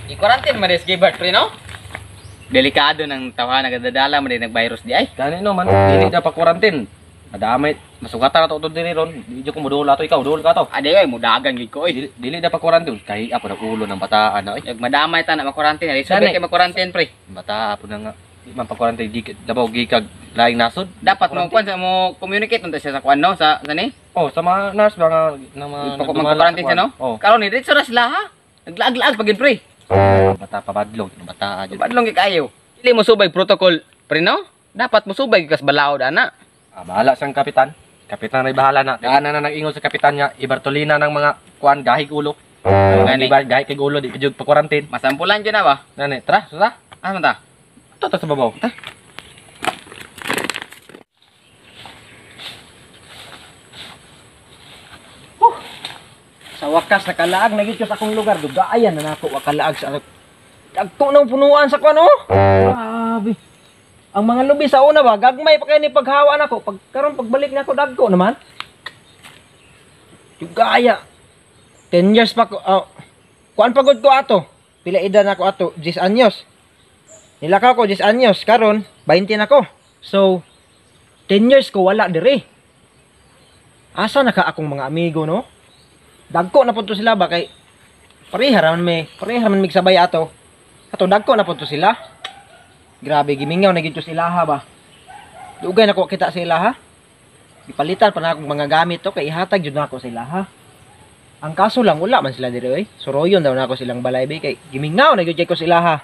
I-quarantine man des Gilbert pre no? Delikado ng tawahan nagadadala man din nag-virus di ay. Gani no man, dili ta pa quarantine. Madamay, masugatan na to diri ron. Di jud ko modula to ikaw, dul ka to. Ade ay mudagan gid ko oy. Dili, dili na pa quarantine. Kay apo na ulo ng bataan na oy. Nag madamay ta na ma-quarantine, dili Gani. kay ma-quarantine pre. Bata apo na nga. Di man pa quarantine gikad dabaw gikag laing nasod. Dapat mo kuan sa mo communicate unta siya sa kuan no sa ni. Oh, sa mga nurse ba nga na mga Mag-quarantine siya no? Oh. Karon ni diretso ra sila ha. Naglaag-laag pagid pre. Bata pabadlong, bata jud. Badlong gid kayo. Dili mo subay protocol pre no? Dapat mo subay kas balaod ana. Ah, bahala siyang kapitan. Kapitan ay bahala na. Daan na nag-ingon sa kapitan niya, Ibartolina ng mga kuan gahig ulo. Gani. Di ba gahig kay ulo di pa jud pa quarantine. Masampulan jud na ba? Nani, tara, susa. Ah, man ta? Ito to sa babaw. Ta. Sa wakas nakalaag na gid ko sa akong lugar, dugaayan na nako wakalaag sa dagko nang punuan sa kuan oh. Grabe. Ang mga lubi sa una ba, gagmay pa kay ni paghawa nako, pag karon pagbalik nako dagko naman. Dugaya. 10 years pa ko, oh, kuan pa gud ko ato. Pila edad nako ato? 10 anyos. Nilakaw ko 10 anyos, karon 20 na ko. So 10 years ko wala dire. Asa na ka akong mga amigo no? Dagko na punto sila ba kay pareha ra man may, pareha man migsabay ato. Ato dagko na punto sila. Grabe gimingaw na gid to sila ha ba. Dugay na ko kita sila ha. Gipalitan pa na akong mga gamit to kay ihatag jud nako sila ha. Ang kaso lang wala man sila diri oy. Suroyon daw nako silang balay be kay gimingaw na gyud ko sila ha.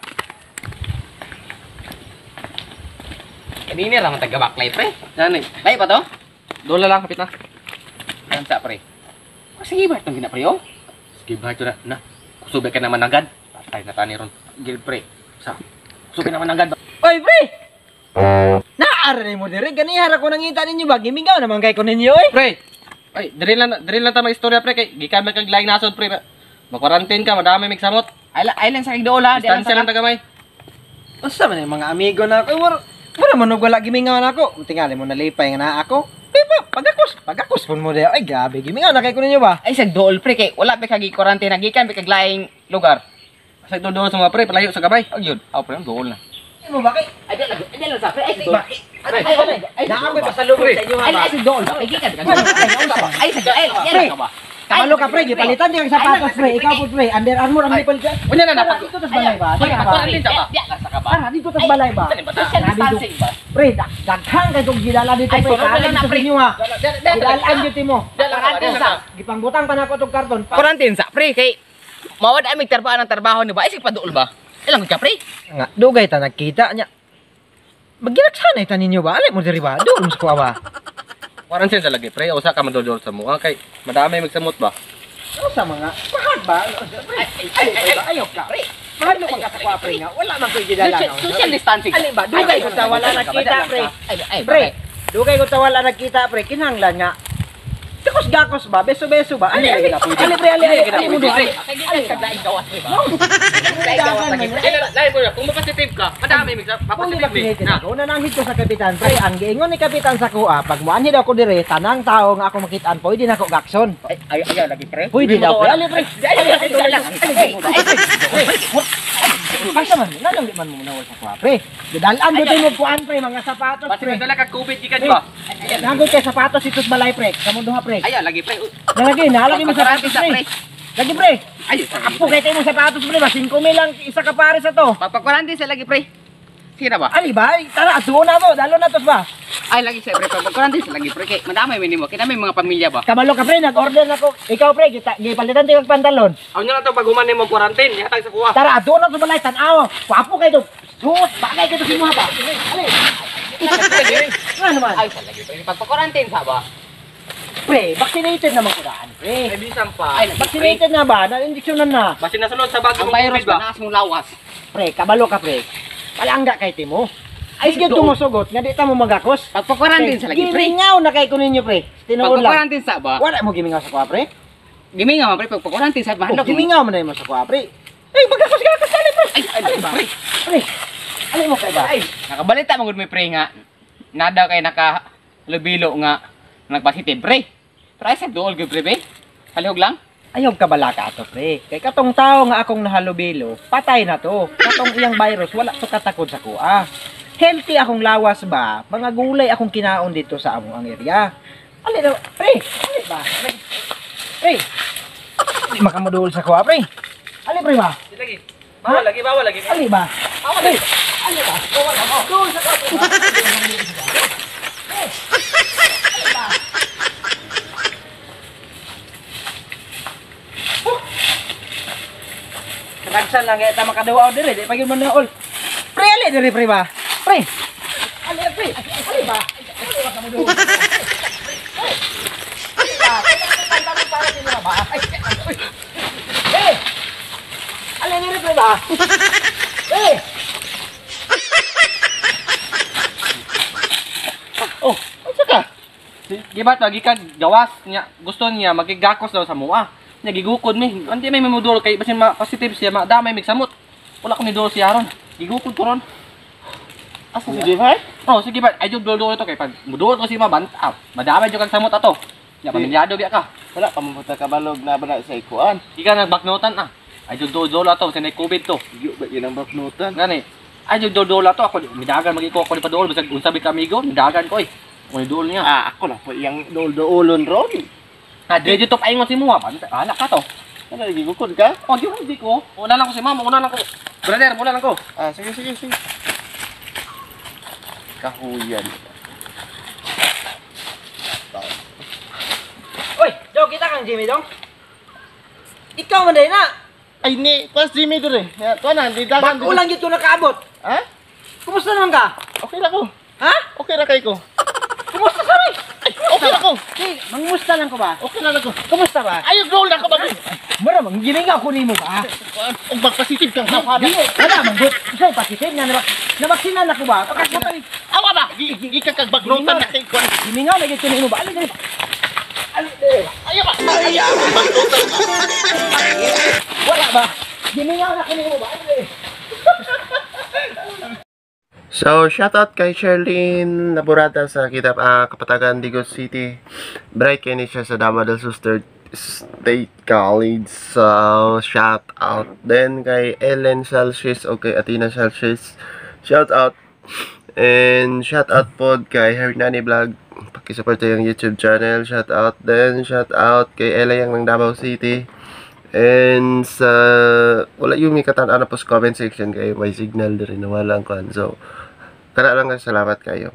Kanina ra man taga-baklay pre. Nani, Lay pa to? dola lang kapit na. Kansa pre. Sige ba itong gina pre oh? Sige ba ito na, na. Kusubay ka naman agad. Patay na tani ron. Gil pre. Sa. Kusubay naman agad. Oy pre. Naara mo diri ganihara ko nangita ninyo ba gimingaw naman kay ko ninyo oy. Pre. Ay, diri lang ta mag-istorya pre kay gikan man kag laing nasod pre. Mag-quarantine ka, madami migsamot. Ay lang sa kig dool ha. Di lang Distansya sa lang ta gamay. Unsa man yung mga amigo na ako? Mura, mura man og wala gimingaw na ako. Tingali mo nalipay nga naa ako. Di ba? Pagakos pun mo diha. Ay grabe gimingaw na kay ko ninyo ba? Ay sa dool pre kay wala pa kag quarantine gikan pa kag laing lugar. Sa dool sa mga pre, palayo sa gamay. Ag yun. Aw pre, dool na. Mo ba kay? Ay di lang, ay di lang sa pre. Ay Ba? Ay ay ay. Naa ko'y pasalubong sa inyo ha Ay ba? ay sa dool ba? Ay gikan kag ay sa dool. Ay yan ka ba? Kabalo ka pre, gipalitan di kang sapatos pre. Ikaw po pre, Under Armour ang nipal ka. Unya na Tara dito tas balay ba? Ay, Tara ba? pa-quarantine sa ba? Di ka sa ka ba? Tara dito tas balay ba? Social distancing ba? Pre, daghang kay kog gilala dito Ay, pre. sunod na Tara lang na, dito sa pre. inyo ha. Gilalaan gyud mo. Quarantine sa. Gipangbutang pa nako tong karton. Quarantine sa pre kay mawad amig trabaho ng trabaho ni ba? Ay sige paduol ba? Ilang ka pre? Nga, dugay ta nagkita niya. Maginaksanay ta ninyo ba? Alay mo diri ba? Doon mo sa kuha ba? Quarantine sa lagi pre, usa ka madodol sa mua kay madami magsamot ba. Ano sa mga? Mahal ba? Ay, ay, ay, ayaw ka. Mahal mo ka sa kuha pre nga. Wala man ko'y gidala. Social distancing. Alin ba? Dugay ko ta wala nagkita pre. Ay, ay, Pre, dugay ko ta wala nagkita pre. Kinahanglan nga. Gakos gakos ba? Beso beso ba? Ali, ali, ali pre, ali, ali, ali mo doon. Ay, kaglaing gawas pre ba? Kaglaing gawas lagi pre. Lain ko na, kung mapositive ka, madami Kung mapositive vaccinated ako, nananghid ko sa kapitan pre. Ang giingon ni kapitan sa kuha, pag muanhid ako dire, tanang tao nga ako makitaan, pwede na ako gakson. Ay, ay, ayaw lagi pre. Pwede daw pre. Ali pre. Ay, ay, ay, ay, Asa man, nanong di man mo nawal sa kuha pre. Gidalan do mo kuan pre, mga sapatos Basta pre. madala ka COVID gikan ba? Nanggoy kay sapatos itos balay pre. Sa mundo ha pre. Ayaw lagi pre. Nalagi, nalagi mo sapatos sa pre. pre. Lagi pre. Ay, Apo kay mo sapatos pre, ba 5 mil lang isa ka pare sa to. Pagpa-quarantine sa lagi pre. Sige na ba? Ali ba? Tara, atuon na to, dalo na to ba? Ay lagi sa pre. Pagpa-quarantine sa lagi pre kay madamay minimo. Kay may mga pamilya ba? Kamalo ka pre, nag-order na ko. Ikaw pre, kita gipalitan tayo og pantalon. Aw nya lang to pag human nimo quarantine, ihatag sa kuha. Tara, atuon na to balay tan-aw. Wapo kay to. Suot, bagay kay to si ba? Ali. Nga naman. Ay sa lagi pre. Pagpa-quarantine sa ba? Pre, vaccinated naman ko daan, pre. Ay bisan pa. Ay lagi pre. Vaccinated na ba? Na-injection na na. Basta nasulod sa bag Ang mo virus COVID ba? ba naas mong lawas? Pre, kabalo ka pre. Palangga kay timo. Ay, Ay, gyud doon. tumusugot nga di ta mo magakos. Pagpa-quarantine sa lagi pre. Gimingaw na kay ko ninyo pre. Tinuod lang. Pagpa-quarantine sa ba? Wala mo gimingaw sa kuha pre. Gimingaw man pre pagpa-quarantine sa Oh, mahadlok. gimingaw man na mo sa kuha pre. Ay, magakos gakos dali pre. Ay, ay, Ali ba? pre. Pre. Ali mo kay ba? Ay, nakabalita man gud mi pre nga nada kay naka lubilo nga nagpositive pre. Pero ay sa duol gyud pre be. Palihog lang. Ayaw kabalaka ato, pre. Kay katong tao nga akong nahalubilo, patay na to. Katong iyang virus, wala to katakod sa kuha. Healthy akong lawas ba? Mga gulay akong kinaon dito sa among ang area. Ali na, pre! Ali ba? Pre! Di makamudul sa kuha, pre. Ali, pre ba? Lagi. Bawal lagi, bawal lagi. Ali ba? Ali! Ali ba? Dul sa kuha, pre ba? Ragsan lang kaya ta makaduaw dire, di pa gyud man naol. Pre, ali dire pre ba? Pre. Ali pre. Ali ba? Ali ba kamo duol? Pre. Ali ba? Kailangan para sila ba? Ay, ay. Pre. Ali dire pre ba? Pre. Oh, unsa ka? Gibat lagi ka gawas niya, gusto niya magigakos daw sa mua. Niya gigukod mi. Anti may mamudol kay basin ma positive siya, madamay mig samot. Wala ko ni duol siya ron. Gigukod ko ron. Asa Si siya? Jimar? Oh, sige ba, ay jud duol to kay pag muduol ko si ma banta. Madamay jud kag samot ato. Nya pamilyado biya ka. Wala pa mo punta kabalog na ba na sa ikuan. Ika nagbaknotan ah. Ay jud duol ato sa COVID to. Yo ba yun ang baknutan? Ngani. Ay jud duol ato ako midagan magi ko ako ni paduol bisag unsa bi ka amigo, midagan ko oy. Ako ni duol niya. Ah, ako na po iyang duol-duolon ron. Ah, diretso to paingon si mua, banta. Ala ka to. Ano, gigukod ka? Oh, di di ko. Una lang ko si mama, una lang ko. Brother, muna lang ko. Ah, sige, sige, sige. Kahuyan. Oy, dong kita kang Jimmy dong. Ikaw man day na. Ay, ni, kuwas Jimmy dire. Ya, tuwa na, di dagan. Bag ulang gyud to nakaabot. Ha? Kumusta naman ka? Okay ra ko. Ha? Okay ra kay ko. Kumusta sa rin? Ay, okay ra ko. Hey, mangmusta lang ko ba? Okay na lang ko. Kumusta ba? Ay, roll na ko ba? Mura mang giningaw ko nimo ba? Ug magpositive kang hawala. Dili, wala man gud. Ikaw positive nga na nabaksinan ako ba? Pagkatay, Awa ba? Gikan kag bagnutan na kay kuan. giningaw lagi ko nimo ba? Ali dili. Ali dili. Ayaw ba? Ayaw. Bagnutan. Wala ba? Giningaw na ko nimo ba? Ali dili. So, shoutout kay Sherlyn Laborata sa Kitap, Kapatagan, Digos City. Bright kay ni siya sa Davao del Sur State College. So, shoutout din kay Ellen Salsis o kay Athena Salsis. Shoutout. And shoutout pod kay Hernani Vlog. Pakisupport yung YouTube channel. Shoutout din. Shoutout kay Ella Yang ng Davao City. And sa wala yung may katan-an na po sa comment section kay may signal diri nawala ang kuan. So, kana lang guys, salamat kayo.